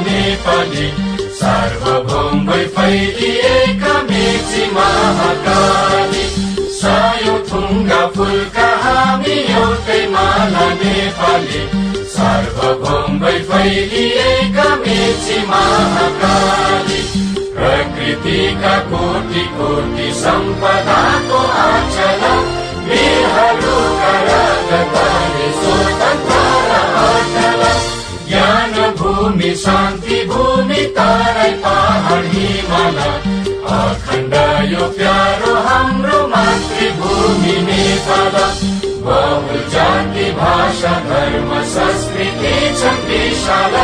नेपाली सार्वभौम भई फैलिएका मेची महाकाली सायौं थुङ्गा फुलका हामी एउटै माला नेपाली सार्वभौम भई फैलिएका मेची महाकाली प्रकृतिका कोटि कोटि सम्पदाको आचला वीरहरूका रगतले स्वतन्त्र अटल ज्ञान भूमि शान्ति भूमि तराई पहाड हिमाल अखण्ड यो प्यारो हाम्रो मातृभूमि नेपाल बहु जाति भाषा धर्म संस्कृति छन् विशाल